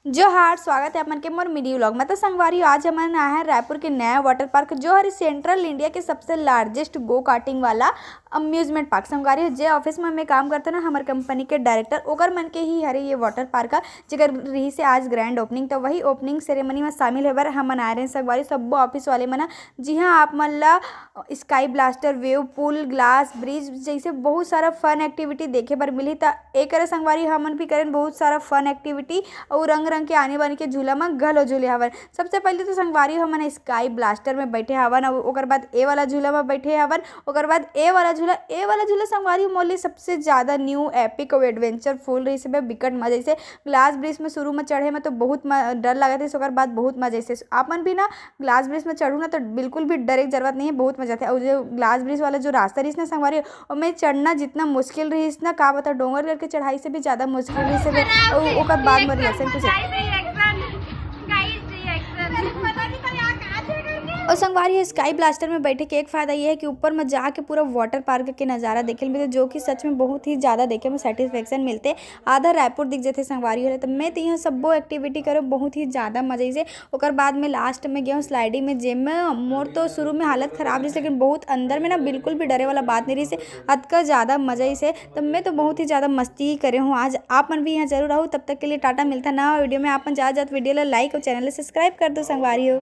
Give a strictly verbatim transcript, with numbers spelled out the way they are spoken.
जोहार, स्वागत है आप मन के मोर mini vlog में। तो संगवारी, आज हमन आए हैं रायपुर के नया वाटर पार्क, जो हर सेंट्रल इंडिया के सबसे लार्जेस्ट गो कार्टिंग वाला अम्यूजमेंट पार्क। संगवारी, जे ऑफिस में मैं काम करते ना, हमर कंपनी के डायरेक्टर, ओकर मन के ही हरे ये वाटर पार्क, जेकर रही से आज ग्रैंड ओपनिंग। तो वही ओपनिंग सेरेमनी में शामिल होए बर हमन आए रहे संगवारी, सब्बो ऑफिस वाले मन। जी हाँ, आप मन ला स्काई ब्लास्टर, वेव पूल, ग्लास ब्रिज जैसे बहुत सारा फन एक्टिविटी देखे बर मिली। त एकर संगवारी, हमन भी करेन बहुत सारा फन एक्टिविटी अउ रंग रंग के आने बानी के झूला म घलो झूले हवन। सबसे पहले तो संगवारी, हमन स्काई ब्लास्टर में बैठे हवन, अउ ओकर बाद ए वाला झूला में बैठे हवन। ओकर बाद ए वाला झूला, ए वाला झूला संगवारी, मोर लिए सबसे ज्यादा न्यू एपिक अउ एडवेंचर फुल रही से बिकट मजा। जैसे ग्लास ब्रिज में शुरू में चढ़े में तो बहुत म-, डर लगत रहिस, ओकर बाद बहुत मजा। जैसे आप मन भी ना ग्लास ब्रिज में चढ़ू ना, तो बिल्कुल भी डरे के जरूरत नहीं है, बहुत मजा आथे। और जो ग्लास ब्रिज वाला जो रास्ता रहिस ना संगवारी, ओमे चढ़ना जितना मुश्किल रहिस ना, का बता, डोंगर करके चढ़ाई से भी ज्यादा मुश्किल रहिस। अउ ओकर बाद मोर रिएक्शन कुछ। और संगवारी, स्काई ब्लास्टर में बैठे के एक फायदा ये है कि ऊपर में जाके पूरा वाटर पार्क के नज़ारा देखे ल मिलथे, जो कि सच में बहुत ही ज़्यादा देखे में सेटिस्फेक्शन मिलथे। आधा रायपुर दिख जथे संगवारी हो। तो मैं तो यहाँ सब्बो एक्टिविटी करे, बहुत ही ज़्यादा मजा आइसे। ओकर बाद में लास्ट में गए स्लाइडिंग में, जेमे मोर तो शुरू में हालत खराब रहिस, लेकिन बहुत अंदर में ना बिल्कुल भी डरे वाला बात नहीं रहिस, अतका ज़्यादा मजा आइसे। तो मैं तो बहुत ही ज़्यादा मस्ती करे हूँ आज। आप मन भी यहाँ जरूर आओ। तब तक के लिए टाटा, मिलता नवा वीडियो में। आप मन जात जात वीडियो ला लाइक और चैनल ला सब्सक्राइब कर दो संगवारी हो।